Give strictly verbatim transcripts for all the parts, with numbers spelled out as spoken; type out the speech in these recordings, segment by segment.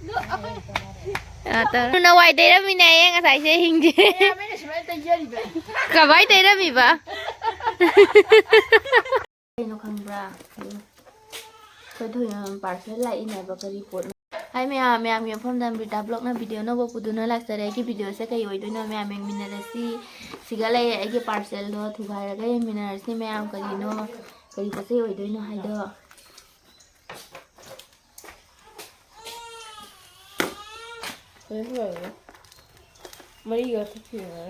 ꯑ, ꯇꯧꯔꯣ꯫ ꯅꯋꯥꯏ ꯇꯩꯔꯝꯃꯤꯅꯦ ꯉꯁꯥꯏꯁꯦ ꯍꯤꯡꯁꯦ꯫ ꯃꯌꯥꯝ ꯑꯩꯅ ꯁꯨꯃꯥꯏꯅ ꯇꯩꯖꯔꯤꯕ꯫ ꯀꯃꯥꯏ ꯇꯩꯔꯝꯃꯤꯕ? ꯀꯩꯅꯣ ꯈꯪꯕ꯭ꯔꯥ? ꯑꯩꯈꯣꯏ ꯊꯣꯏꯅ ꯄꯥꯔꯁꯦꯜ ꯂꯥꯛꯏꯅꯦꯕ, ꯀꯔꯤ ꯄꯣꯠꯅꯣ? ꯍꯥꯏ ꯃꯌꯥꯝ, ꯃꯌꯥꯝꯒꯤ ꯃꯐꯝꯗ ꯑꯝꯕ꯭ꯔꯤꯇꯥ ꯕ꯭ꯂꯣꯛꯅ ꯚꯤꯗꯤꯑꯣ ꯑꯅꯧꯕ ꯄꯨꯗꯨꯅ ꯂꯥꯛꯆꯔꯦ꯫ ꯑꯩꯒꯤ ꯚꯤꯗꯤꯑꯣꯁꯦ ꯀꯩ ꯑꯣꯏꯗꯣꯏꯅꯣ ꯃꯌꯥꯝ ꯌꯦꯡꯃꯤꯟꯅꯔꯁꯤ꯫ ꯁꯤꯒ ꯂꯩꯔꯦ ꯑꯩꯒꯤ ꯄꯥꯔꯁꯦꯜꯗꯣ, ꯊꯨꯒꯥꯏꯔꯒ ꯌꯦꯡꯃꯤꯟꯅꯔꯁꯤ ꯃꯌꯥꯝ, ꯀꯔꯤꯅꯣ, ꯀꯔꯤ ꯄꯣꯠ ꯆꯩ ꯑꯣꯏꯗꯣꯏꯅꯣ ꯍꯥꯏꯗꯣ꯫ ꯂꯣꯏꯁꯨ ꯂꯣꯏꯔꯦ꯫ ꯃꯔꯤꯒ ꯊꯛꯈꯤꯕ꯫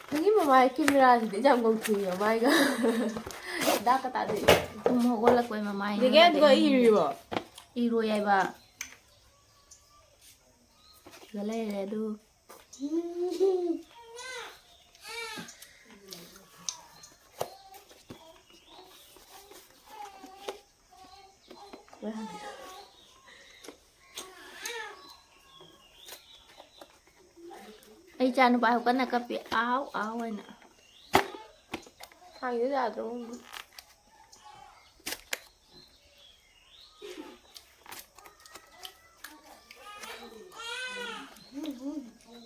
ꯅꯪꯒꯤ ꯃꯃꯥꯏ ꯀꯦꯃꯦꯔꯥꯁꯤꯗꯤ ꯌꯥꯝ ꯉꯧꯊꯣꯛꯏ ꯃꯃꯥꯏꯒ꯫ ꯗꯥꯛꯀ ꯇꯥꯗꯣꯏ꯫ ꯇꯨꯝ ꯍꯧꯒꯠꯂꯛꯄꯩ ꯃꯃꯥꯏ ꯗꯦꯒꯦ ꯑꯗꯨꯒ ꯍꯥꯏꯔꯗꯤ ꯏꯔꯤꯕꯣ? ꯏꯔꯣꯏ ꯍꯥꯏꯕ꯫ ꯁꯤꯒ ꯂꯩꯔꯦ ꯑꯗꯨ꯫ ꯑꯩ ꯏꯆꯥ ꯅꯨꯄꯥ ꯀꯟꯅ ꯀꯞꯄꯤ, "ꯑꯥꯎ, ꯑꯥꯎ" ꯍꯥꯏꯅ꯫ ꯍꯥꯏꯗ ꯌꯥꯗ꯭ꯔꯣ?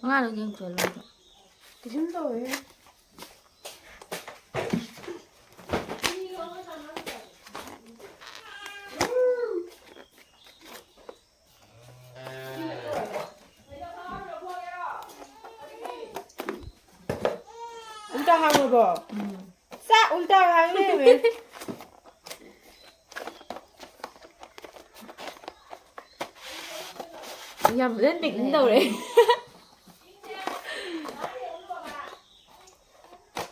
ꯑꯉꯥꯡꯗꯣ ꯌꯦꯡ ꯆꯠꯂꯣ ꯑꯗꯣ꯫ ꯀꯩꯁꯨꯝ ꯇꯧꯔꯣꯏꯍꯦ꯫ ꯑꯝꯇ ꯍꯥꯡꯉꯕꯣ? ꯎꯝ꯫ ꯆꯥꯛ ꯎꯜꯇꯥ ꯉꯥꯡ ꯂꯩꯔꯝꯃꯦ꯫ ꯌꯥꯝ ꯐꯖꯅ packing ꯇꯧꯔꯦ꯫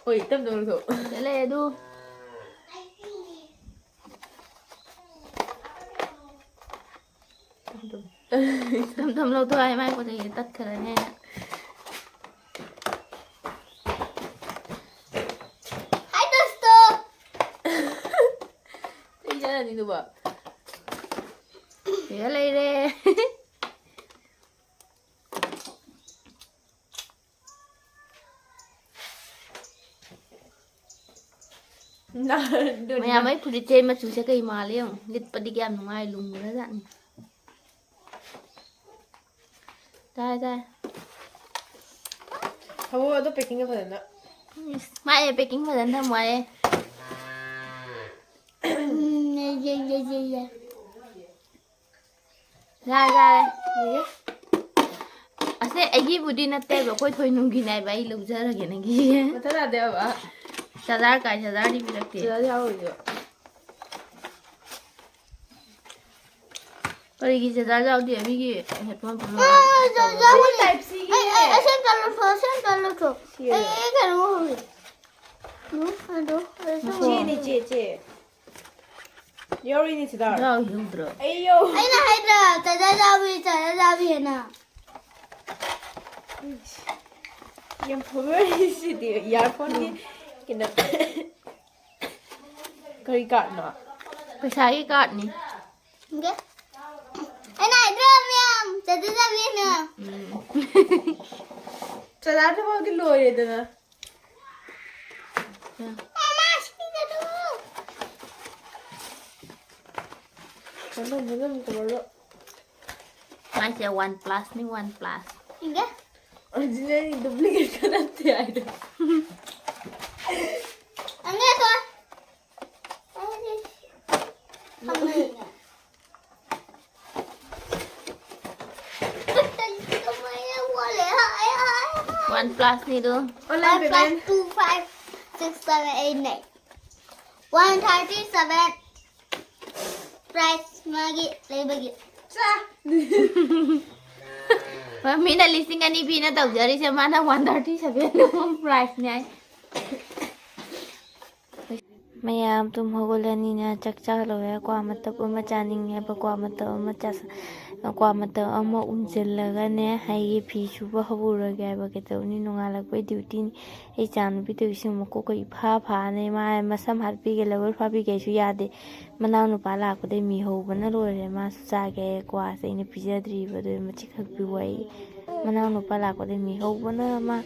ꯍꯣꯏ, ꯇꯞ ꯇꯞꯅ ꯂꯧꯊꯣꯛꯑꯣ꯫ ꯆꯠꯂꯦ ꯑꯗꯨ꯫ ꯇꯞ ꯇꯞ ꯂꯧꯊꯣꯛ ꯍꯥꯏ, ꯃꯥꯏ ꯄꯣꯠ ꯆꯩꯁꯦ ꯇꯠꯈ꯭ꯔꯅꯦꯅ꯫ ꯍꯥꯏ ꯗꯣꯁꯇꯣ꯫ ꯆꯩ ꯆꯥꯔꯅꯤ ꯑꯗꯨꯕꯣ꯫ ꯁꯤꯗ ꯂꯩꯔꯦ꯫ ꯃꯌꯥꯝ, ꯑꯩ ꯐꯨꯔꯤꯠꯁꯦ ꯃꯆꯨꯁꯦ ꯀꯩ ꯃꯥꯜꯂꯦ ꯌꯦꯡꯉꯨ꯫ ꯂꯤꯠꯄꯗꯤ ꯀꯌꯥꯝ ꯅꯨꯡꯉꯥꯏ, ꯂꯨꯝꯈ꯭ꯔꯖꯥꯠꯅꯤ꯫ ꯇꯥꯏ, ꯇꯥꯏ꯫ ꯊꯝꯃꯣ ꯑꯗꯣ packing ꯐꯖꯅ꯫ ꯏꯁ, ꯃꯥꯏ packing ꯐꯖꯅ ꯊꯝꯃꯣ ꯍꯥꯏꯌꯦ꯫ ꯎꯝ, ꯌꯦ, ꯌꯦ, ꯌꯦ, ꯌꯦ, ꯌꯦ꯫ ꯌꯥꯔꯦ, ꯌꯥꯔꯦ꯫ ꯌꯦ꯫ ꯑꯁꯦ ꯑꯩꯒꯤꯕꯨꯗꯤ ꯅꯠꯇꯦꯕ, ꯑꯩꯈꯣꯏ ꯊꯣꯏꯅꯨꯡꯒꯤꯅꯦ ꯍꯥꯏꯕ, ꯑꯩ ꯂꯧꯖꯔꯒꯦ ꯅꯪꯒꯤ꯫ ꯃꯊꯧ ꯇꯥꯗꯦ ꯕꯕꯥ꯫ ꯆꯥꯖꯥꯔ ꯀꯥꯏ, ꯆꯥꯖꯥꯔꯗꯤ ꯄꯤꯔꯛꯇꯦ꯫ ꯆꯥꯖꯥꯔ ꯌꯥꯎꯔꯣꯏꯌꯦ꯫ ꯀꯔꯤꯒꯤ ꯆꯥꯖꯥꯔ ꯌꯥꯎꯗꯦ? ꯃꯤꯒꯤ headphone ꯄꯨꯔꯛꯑꯣ꯫ ꯑꯥ, ꯆꯥꯖꯥꯔ ꯌꯥꯎꯗꯦ꯫ Type C ꯒꯤꯅꯦ꯫ ꯑꯩ, ꯑꯩ, ꯑꯁꯦꯡꯕ ꯂꯧꯊꯣꯛ, ꯑꯁꯦꯡꯕ ꯂꯧꯊꯣꯛ꯫ ꯁꯤ ꯑꯩ, ꯑꯩ ꯀꯩꯅꯣ ꯍꯧꯔꯤ꯫ ꯎꯝ, ꯑꯗꯣ, ꯑꯗꯣ ꯆꯦꯅꯤ, ꯆꯦ, ꯆꯦ꯫ ꯌꯥꯎꯔꯤꯅꯤ ꯁꯤꯗ꯫ ꯌꯥꯎꯗ꯭ꯔꯣ? ꯑꯩ ꯌꯧ-, ꯑꯩꯅ ꯍꯥꯏꯗ꯭ꯔꯥ, ꯆꯥꯖꯥꯔ ꯌꯥꯎꯏ, ꯆꯥꯖꯥꯔ ꯌꯥꯎꯏ ꯍꯥꯏꯅ꯫ ꯌꯥꯝ ꯐꯕ ꯋꯥꯔꯤꯁꯤꯗꯤ, earphone ꯒꯤ ꯀꯩꯅꯣ꯫ ꯀꯔꯤ card ꯅꯣ? ꯄꯩꯁꯥꯒꯤ card ꯅꯤ꯫ ꯏꯪꯒꯦ꯫ ꯑꯩꯅ ꯍꯥꯏꯗ꯭ꯔꯣ ꯃꯌꯥꯝ, ꯆꯥꯖꯥꯔ ꯌꯥꯎꯏ ꯍꯥꯏꯅ꯫ ꯎꯝ꯫ ꯆꯥꯖꯥꯔ ꯊꯕꯛꯇꯤ ꯂꯣꯏꯔꯦꯗꯅ꯫ ꯎꯝ꯫ ꯃꯃꯥ, ꯁꯤꯗ ꯊꯝꯃꯣ꯫ ꯊꯝꯃꯣ, ꯊꯝꯃꯣ, ꯊꯝꯃꯣ꯫ ꯃꯥꯏꯁꯦ OnePlus ꯅꯤ, OnePlus꯫ ꯏꯪꯒꯦ꯫ Original duplicate ꯀ ꯅꯠꯇꯦ ꯍꯥꯏꯗꯣ꯫ ꯑꯪꯒꯦ, ꯁꯣ꯫ ꯑꯩꯗꯤ ꯊꯝꯃꯦ꯫ OnePlus ꯅꯤꯗꯨ꯫ Online payment꯫ One plus two, five, six, seven, eight, nine꯫ One thirty seven꯫ Price ꯃꯥꯒꯤ ꯂꯩꯕꯒꯤ꯫ ꯆꯥ꯫ ꯃꯤꯅ ꯂꯤꯁꯤꯡ ꯑꯅꯤ ꯄꯤꯅ ꯇꯧꯖꯔꯤꯁꯦ, ꯃꯥꯅ one thirty seven price ꯅꯦ ꯍꯥꯏ꯫ ꯃꯌꯥꯝ ꯇꯨꯝ ꯍꯧꯒꯠꯂꯅꯤꯅ ꯆꯥꯛ ꯆꯥ ꯂꯣꯏꯔꯦ꯫ ꯀ꯭ꯋꯥ ꯃꯇꯞ ꯑꯃ ꯆꯥꯅꯤꯡꯉꯦ ꯍꯥꯏꯕ, ꯀ꯭ꯋꯥ ꯃꯇꯞ ꯑꯃ ꯆꯥꯁ-, ꯀ꯭ꯋꯥ ꯃꯇꯞ ꯑꯃ ꯎꯝꯁꯤꯜꯂꯒꯅꯦ, ꯑꯩꯒꯤ ꯐꯤ ꯁꯨꯕ ꯍꯧꯔꯨꯔꯒꯦ ꯍꯥꯏꯕ꯫ ꯀꯩꯗꯧꯅꯤ, ꯅꯣꯡꯉꯥꯜꯂꯛꯄꯩ duty ꯅꯤ꯫ ꯑꯩ ꯏꯆꯥ ꯅꯨꯄꯤꯗꯣ ꯏꯁꯤꯡ ꯃꯀꯣꯛꯀ ꯏꯐꯥ ꯐꯥꯅꯦ꯫ ꯃꯥ ꯃꯁꯝ ꯍꯥꯠꯄꯤꯒꯦ, ꯂꯧꯔꯣꯏ ꯐꯥꯕꯤꯒꯦ ꯍꯥꯏꯁꯨ ꯌꯥꯗꯦ꯫ ꯃꯅꯥꯎ ꯅꯨꯄꯥ ꯂꯥꯛꯄꯗꯩ ꯃꯤ ꯍꯧꯕꯅ ꯂꯣꯏꯔꯦ꯫ ꯃꯥꯁꯨ ꯆꯥꯒꯦ ꯍꯥꯏꯌꯦ ꯀ꯭ꯋꯥꯁꯦ, ꯑꯩꯅ ꯄꯤꯖꯗ꯭ꯔꯤꯕ, ꯑꯗꯨ ꯃꯆꯤꯛ ꯈꯛ ꯄꯤꯌꯨ ꯍꯥꯏꯌꯦ꯫ ꯃꯅꯥꯎ ꯅꯨꯄꯥ ꯂꯥꯛꯄꯗꯩ ꯃꯤ ꯍꯧꯕꯅ ꯃꯥ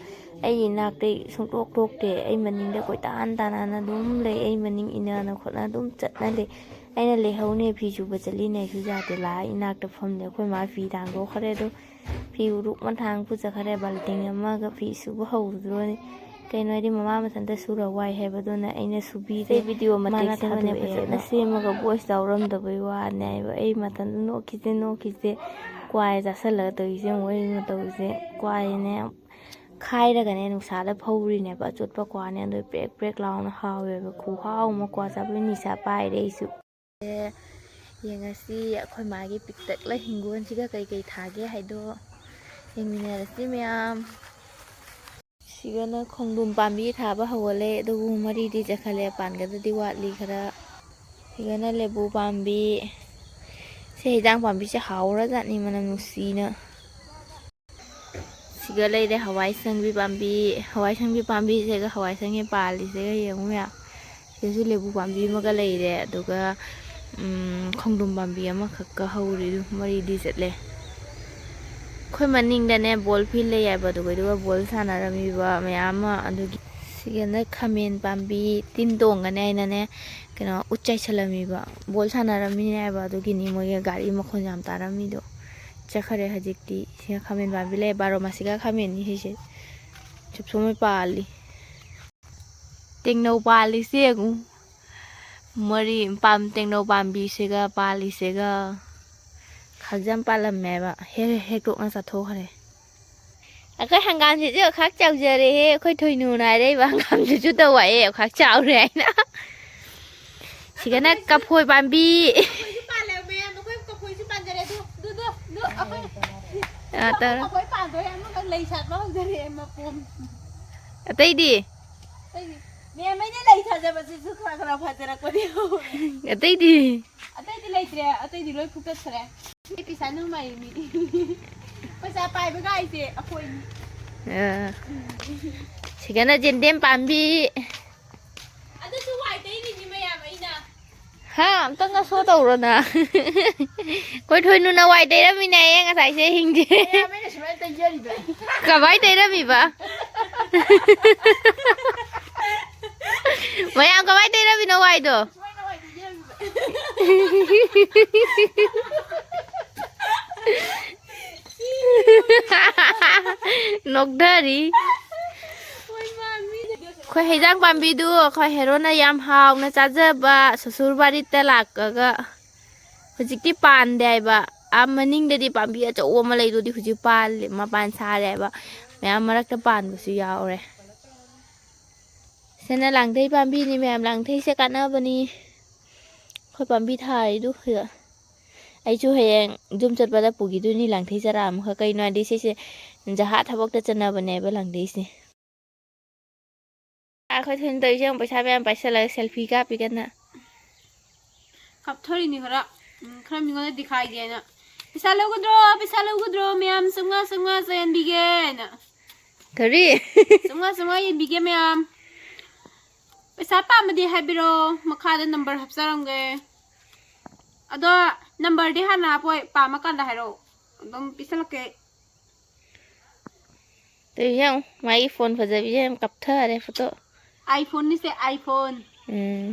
ꯑꯩ ꯏꯅꯥꯛꯇ ꯁꯨꯡꯇꯣꯛ ꯊꯣꯛꯇꯦ꯫ ꯑꯩ ꯃꯅꯤꯡꯗ ꯀꯣꯏꯇꯥꯟ ꯇꯥꯟꯅꯅ ꯑꯗꯨꯝ ꯂꯩ꯫ ꯑꯩ ꯃꯅꯤꯡ ꯏꯟꯅꯅ ꯈꯣꯠꯅ ꯑꯗꯨꯝ ꯆꯠꯅ ꯂꯩ꯫ ꯑꯩꯅ ꯂꯩꯍꯧꯅꯦ, ꯐꯤ ꯁꯨꯕ ꯆꯠꯂꯤꯅꯦ ꯍꯥꯏꯁꯨ ꯌꯥꯗꯦ꯫ ꯂꯥꯛꯑ ꯏꯅꯥꯛꯇ ꯐꯝꯂꯦ꯫ ꯑꯩꯈꯣꯏ ꯃꯥ ꯐꯤ ꯊꯥꯡꯗꯣꯛꯈ꯭ꯔꯦ꯫ ꯑꯗꯣ ꯐꯤ ꯎꯔꯨꯛ ꯃꯊꯥꯡ ꯄꯨꯖꯈ꯭ꯔꯦ꯫ ꯕꯥꯜꯇꯤꯟ ꯑꯃꯒ ꯐꯤ ꯁꯨꯕ ꯍꯧꯗ꯭ꯔꯣꯅꯦ꯫ ꯀꯩꯅꯣ ꯍꯥꯏꯗꯤ, ꯃꯃꯥ ꯃꯊꯟꯇ ꯁꯨꯔ ꯋꯥꯏ ꯍꯥꯏꯕꯗꯨꯅ ꯑꯩꯅ ꯁꯨꯕꯤꯔꯦ꯫ ꯁꯤ ꯚꯤꯗꯤꯑꯣ ꯃꯇꯦꯛ ꯃꯥꯅ ꯊꯥꯗꯣꯛꯑꯦ ꯐꯖꯅ ꯑꯩꯅ꯫ ꯁꯦꯝꯃꯒ ꯚꯣꯏꯁ ꯌꯥꯎꯔꯝꯗꯕꯩ ꯋꯥꯅꯦ ꯍꯥꯏꯕ꯫ ꯑꯩ ꯃꯊꯟꯇ ꯅꯣꯛꯈꯤꯁꯦ, ꯅꯣꯛꯈꯤꯁꯦ꯫ ꯀ꯭ꯋꯥꯏ ꯆꯥꯁꯜꯂꯒ ꯇꯧꯔꯤꯁꯦ ꯌꯦꯡꯉꯣ꯫ ꯑꯩ ꯃꯇꯧꯁꯦ ꯀ꯭ꯋꯥꯏꯅꯦ ꯈꯥꯏꯔꯒꯅꯦ ꯅꯨꯡꯁꯥꯗ ꯐꯧꯔꯤꯅꯦꯕ꯫ ꯑꯆꯣꯠꯄ ꯀ꯭ꯋꯥꯅꯦ꯫ ꯑꯗꯣ ꯄ꯭ꯔꯦꯛ ꯄ꯭ꯔꯦꯛ ꯂꯥꯎꯅ ꯍꯥꯎꯋꯦꯕ꯫ ꯈꯨꯍꯥꯎ ꯑꯃ꯫ ꯀ꯭ꯋꯥ ꯆꯥꯕꯩ ꯅꯤꯁꯥ ꯄꯥꯏꯔꯦ ꯑꯩꯁꯨ꯫ ꯌꯦꯡꯉꯁꯤ ꯑꯩꯈꯣꯏ ꯃꯥꯒꯤ ꯄꯤꯛꯇꯛꯂ ꯍꯤꯡꯒꯣꯜꯁꯤꯒ ꯀꯩꯀꯩ ꯊꯥꯒꯦ ꯍꯥꯏꯗꯣ ꯌꯦꯡꯃꯤꯟꯅꯔꯁꯤ ꯃꯌꯥꯝ꯫ ꯁꯤꯒꯅ ꯈꯣꯡꯗ꯭ꯔꯨꯝ ꯄꯥꯝꯕꯤ ꯊꯥꯕ ꯍꯧꯒꯠꯂꯦ, ꯑꯗꯨꯕꯨ ꯃꯔꯤꯗꯤ ꯆꯠꯈꯠꯂꯦ, ꯄꯥꯟꯒꯗꯕꯗꯤ ꯋꯥꯠꯂꯤ ꯈꯔ꯫ ꯁꯤꯒꯅ ꯂꯦꯕꯨ ꯄꯥꯝꯕꯤ꯫ ꯁꯤ ꯍꯩꯖꯥꯡ ꯄꯥꯝꯕꯤꯁꯦ ꯍꯥꯎꯔꯖꯥꯠꯅꯤ, ꯃꯅꯝ ꯅꯨꯡꯁꯤꯅ꯫ ꯁꯤꯒ ꯂꯩꯔꯦ ꯍꯋꯥꯏ ꯁꯪꯕꯤ ꯄꯥꯝꯕꯤ꯫ ꯍꯋꯥꯏ ꯁꯪꯕꯤ ꯄꯥꯝꯕꯤꯁꯤꯒ ꯍꯋꯥꯏ ꯁꯪꯕꯤ ꯄꯥꯜꯂꯤꯁꯤꯒ ꯌꯦꯡꯉꯨ ꯃꯌꯥꯝ꯫ ꯁꯤꯗꯁꯨ ꯂꯦꯕꯨ ꯄꯥꯝꯕꯤ ꯑꯃꯒ ꯂꯩꯔꯦ, ꯑꯗꯨꯒ, ꯎꯝ, ꯈꯣꯡꯗ꯭ꯔꯨꯝ ꯄꯥꯝꯕꯤ ꯑꯃꯈꯛꯀ ꯍꯧꯔꯤ꯫ ꯑꯗꯨ ꯃꯔꯤꯗꯤ ꯆꯠꯂꯦ꯫ ꯑꯩꯈꯣꯏ ꯃꯅꯤꯡꯗꯅꯦ ꯕꯣꯜ ꯐꯤꯜ ꯂꯩ ꯍꯥꯏꯕ, ꯑꯗꯨꯒ, ꯑꯗꯨꯒ ꯕꯣꯜ ꯁꯥꯟꯅꯔꯝꯃꯤꯕ ꯃꯌꯥꯝ ꯑꯃ꯫ ꯑꯗꯨꯒꯤ ꯁꯤꯒꯅ ꯈꯥꯃꯦꯟ ꯄꯥꯝꯕꯤ꯫ ꯇꯤꯟ ꯇꯣꯡꯒꯅꯤ ꯍꯥꯏꯅꯅꯦ, ꯀꯩꯅꯣ, ꯎꯠ ꯆꯥꯏꯁꯜꯂꯝꯃꯤꯕ꯫ ꯕꯣꯜ ꯁꯥꯟꯅꯔꯝꯃꯤꯅꯦ ꯍꯥꯏꯕ, ꯑꯗꯨꯒꯤꯅꯤ ꯃꯣꯏꯒꯤ ꯒꯥꯔꯤ ꯃꯈꯣꯟ ꯌꯥꯝ ꯇꯥꯔꯝꯃꯤꯗꯣ꯫ ꯆꯠꯈꯔꯦ ꯍꯧꯖꯤꯛꯇꯤ꯫ ꯁꯤꯅ ꯈꯥꯃꯦꯟ ꯄꯥꯝꯕꯤ ꯂꯩ꯫ ꯕꯥꯔꯣ ꯃꯥꯁꯤꯒ ꯈꯥꯃꯦꯟꯅꯤ ꯁꯤꯁꯦ꯫ ꯆꯨꯞꯁꯨꯃꯩ ꯄꯥꯜꯂꯤ꯫ ꯇꯦꯡꯅꯧ ꯄꯥꯜꯂꯤꯁꯦ ꯌꯦꯡꯉꯨ꯫ ꯃꯔꯤ ꯄꯥꯝ-, ꯇꯦꯡꯅꯧ ꯄꯥꯝꯕꯤꯁꯤꯒ ꯄꯥꯜꯂꯤꯁꯤꯒ꯫ ꯈꯥꯛꯁꯦ ꯌꯥꯝ ꯄꯥꯜꯂꯝꯃꯦꯕ꯫ ꯍꯦꯛ ꯍꯦꯛꯇꯣꯛꯅ ꯆꯥꯊꯣꯛꯈ꯭ꯔꯦ꯫ ꯑꯩꯈꯣꯏ ꯍꯪꯒꯥꯝꯁꯤꯁꯨ ꯈꯥꯛ ꯆꯥꯎꯖꯔꯦꯍꯦ꯫ ꯑꯩꯈꯣꯏ ꯊꯣꯏꯅꯨꯅ ꯍꯥꯏꯔꯛꯏꯕ ꯍꯪꯒꯥꯝꯁꯤꯁꯨ ꯇꯧ ꯍꯥꯏꯌꯦ, ꯈꯥꯛ ꯆꯥꯎꯔꯦ ꯍꯥꯏꯅ꯫ ꯁꯤꯒꯅ ꯀꯐꯣꯏ ꯄꯥꯝꯕꯤ꯫ ꯀꯐꯣꯏꯁꯨ ꯄꯥꯜꯂꯦ ꯃꯌꯥꯝ, ꯑꯩꯈꯣꯏ ꯀꯐꯣꯏꯁꯨ ꯄꯥꯟꯖꯔꯦ꯫ ꯑꯗꯨ, ꯑꯗꯨ, ꯑꯗꯨ, ꯑꯗꯨ, ꯑꯩꯈꯣꯏ ꯑꯥ, ꯇꯧꯔꯣ꯫ ꯀꯐꯣꯏ ꯄꯥꯟꯗꯣꯔꯦ, ꯑꯃꯈꯛ ꯂꯩ ꯁꯥꯠꯄ ꯍꯧꯖꯔꯛꯑꯦ ꯃꯄꯣꯝ꯫ ꯑꯇꯩꯗꯤ? ꯑꯇꯩꯗꯤ? ꯃꯦꯝ, ꯑꯩꯅ ꯂꯩ ꯊꯥꯖꯕꯁꯤꯁꯨ ꯈꯔ ꯈꯔ ꯐꯖꯔꯛꯄꯗꯤ ꯍꯧꯔꯦ꯫ ꯑꯇꯩꯗꯤ? ꯑꯇꯩꯗꯤ ꯂꯩꯇ꯭ꯔꯦ, ꯑꯇꯩꯗꯤ ꯂꯣꯏ ꯐꯨꯀꯠꯈ꯭ꯔꯦ꯫ ꯑꯩ ꯄꯩꯁꯥ ꯅꯨꯡꯃꯥꯏ ꯃꯤ꯫ ꯄꯩꯁꯥ ꯄꯥꯏꯕ ꯒꯥꯏꯁꯦ ꯑꯩꯈꯣꯏꯅꯤ꯫ ꯑꯥ꯫ ꯁꯤꯒꯅ ꯖꯦꯟꯗꯦꯝ ꯄꯥꯝꯕꯤ꯫ ꯑꯗꯨꯁꯨ ꯋꯥꯏ ꯇꯩꯔꯤꯅꯤ ꯃꯌꯥꯝ ꯑꯩꯅ꯫ ꯍꯥ, ꯑꯝꯇꯪꯒ ꯁꯣ ꯇꯧꯔꯣ ꯅ꯫ ꯑꯩꯈꯣꯏ ꯊꯣꯏꯅꯨꯅ ꯋꯥꯏ ꯇꯩꯔꯝꯃꯤꯅꯦ ꯉꯁꯥꯏꯁꯦ ꯍꯤꯡꯁꯦ꯫ ꯃꯌꯥꯝ ꯑꯩꯅ ꯁꯨꯃꯥꯏꯅ ꯇꯩꯖꯔꯤꯕ꯫ ꯀꯃꯥꯏ ꯇꯩꯔꯝꯃꯤꯕ? ꯃꯌꯥꯝ ꯀꯃꯥꯏꯅ ꯇꯩꯔꯝꯃꯤꯅꯣ ꯋꯥꯏꯗꯣ? ꯅꯣꯛꯊꯔꯤ꯫ ꯑꯩꯈꯣꯏ ꯍꯩꯖꯥꯡ ꯄꯥꯝꯕꯤꯗꯨ ꯑꯩꯈꯣꯏ ꯍꯦꯔꯣꯅ ꯌꯥꯝ ꯍꯥꯎꯅ ꯆꯥꯖꯕ ꯁꯨꯁꯨꯔ ꯕꯥꯔꯤꯠꯇ ꯂꯥꯛꯑꯒ ꯍꯧꯖꯤꯛꯇꯤ ꯄꯥꯟꯗꯦ ꯍꯥꯏꯕ꯫ ꯑꯥ ꯃꯅꯤꯡꯗꯗꯤ ꯄꯥꯝꯕꯤ ꯑꯆꯧꯕ ꯑꯃ ꯂꯩꯗꯨꯗꯤ ꯍꯧꯖꯤꯛ ꯄꯥꯜꯂꯦ, ꯃꯄꯥꯟ ꯁꯥꯔꯦ ꯍꯥꯏꯕ꯫ ꯃꯌꯥꯝ ꯃꯔꯛꯇ ꯄꯥꯟꯕꯁꯨ ꯌꯥꯎꯔꯦ꯫ ꯁꯤꯅ ꯂꯥꯡꯊꯩ ꯄꯥꯝꯕꯤꯅꯤ ꯃꯌꯥꯝ, ꯂꯥꯡꯊꯩꯁꯦ ꯀꯥꯟꯅꯕꯅꯤ꯫ ꯑꯩꯈꯣꯏ ꯄꯥꯝꯕꯤ ꯊꯥꯔꯤꯗꯨ ꯁꯤꯗ꯫ ꯑꯩꯁꯨ ꯍꯌꯦꯡ ꯌꯨꯝ ꯆꯠꯄꯗ ꯄꯨꯈꯤꯗꯣꯏꯅꯤ ꯂꯥꯡꯊꯩ ꯆꯔꯥ ꯑꯃꯈꯛ꯫ ꯀꯩꯅꯣ ꯍꯥꯏꯗꯤ ꯁꯤꯁꯦ ꯖꯍꯥ ꯊꯕꯛꯇ ꯆꯠꯅꯕꯅꯦꯕ ꯂꯥꯡꯊꯩꯁꯦ꯫ ꯑꯩꯈꯣꯏ ꯊꯣꯏꯅ ꯇꯧꯔꯤꯁꯦ ꯌꯦꯡꯉꯨ, ꯄꯩꯁꯥ ꯃꯌꯥꯝ ꯄꯥꯏꯁꯜꯂꯒ ꯁꯦꯜꯐꯤ ꯀꯥꯞꯄꯤ ꯀꯟꯅ꯫ ꯀꯥꯞꯊꯣꯔꯤꯅꯤ ꯈꯔ꯫ ꯎꯝ, ꯈꯔ ꯃꯤꯉꯣꯟꯗ ꯗꯤꯈꯥꯏꯒꯦꯅ꯫ "ꯄꯩꯁꯥ ꯂꯧꯒꯗ꯭ꯔꯣ? ꯄꯩꯁꯥ ꯂꯧꯒꯗ꯭ꯔꯣ? ꯃꯌꯥꯝ ꯆꯥꯝꯃꯉꯥ, ꯆꯥꯝꯃꯉꯥ ꯆꯥꯏꯍꯟꯕꯤꯒꯦꯅ꯫ ꯀꯔꯤ? ꯆꯥꯝꯃꯉꯥ, ꯆꯥꯝꯃꯉꯥ ꯌꯦꯟꯕꯤꯒꯦ ꯃꯌꯥꯝ꯫ ꯄꯩꯁꯥ ꯄꯥꯝꯃꯗꯤ ꯍꯥꯏꯕꯤꯔꯛꯑꯣ, ꯃꯈꯥꯗ ꯅꯝꯕꯔ ꯍꯥꯞꯆꯔꯝꯒꯦ꯫ ꯑꯗꯣ ꯅꯝꯕꯔꯗꯤ ꯍꯥꯟꯅ ꯍꯥꯞꯄꯣꯏ, ꯄꯥꯝꯃꯀꯥꯟꯗ ꯍꯥꯏꯔꯛꯑꯣ, ꯑꯗꯨꯝ ꯄꯤꯁꯜꯂꯛꯀꯦ꯫" ꯇꯧꯔꯤꯁꯦ ꯌꯦꯡꯉꯨ, ꯃꯥꯒꯤ ꯐꯣꯟ ꯐꯖꯕꯤꯁꯦ ꯌꯥꯝ ꯀꯞꯊꯔꯦ ꯐꯣꯇꯣ꯫ ꯑꯥꯏꯐꯣꯟꯅꯤꯁꯦ, ꯑꯥꯏꯐꯣꯟ꯫ ꯎꯝ꯫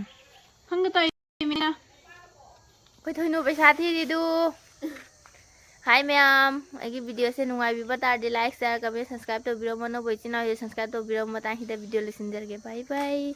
ꯈꯪꯒꯦ ꯇꯧꯔꯤꯃꯤꯅ꯫ ꯑꯩꯈꯣꯏ ꯊꯣꯏꯅꯨ ꯄꯩꯁꯥ ꯊꯤꯔꯤꯗꯨ꯫ ꯍꯥꯏ ꯃꯌꯥꯝ, ꯑꯩꯒꯤ ꯚꯤꯗꯤꯑꯣꯁꯦ ꯅꯨꯡꯉꯥꯏꯕꯤꯕ ꯇꯥꯔꯗꯤ like, share, comment, subscribe ꯇꯧꯕꯤꯔꯝꯃꯣ꯫ ꯑꯅꯧꯕ ꯏꯆꯤꯟ ꯏꯅꯥꯎꯁꯦ subscribe ꯇꯧꯕꯤꯔꯝꯃꯣ꯫ ꯃꯇꯥꯡꯁꯤꯗ ꯚꯤꯗꯤꯑꯣ ꯂꯣꯏꯁꯤꯟꯖꯔꯒꯦ꯫ Bye bye꯫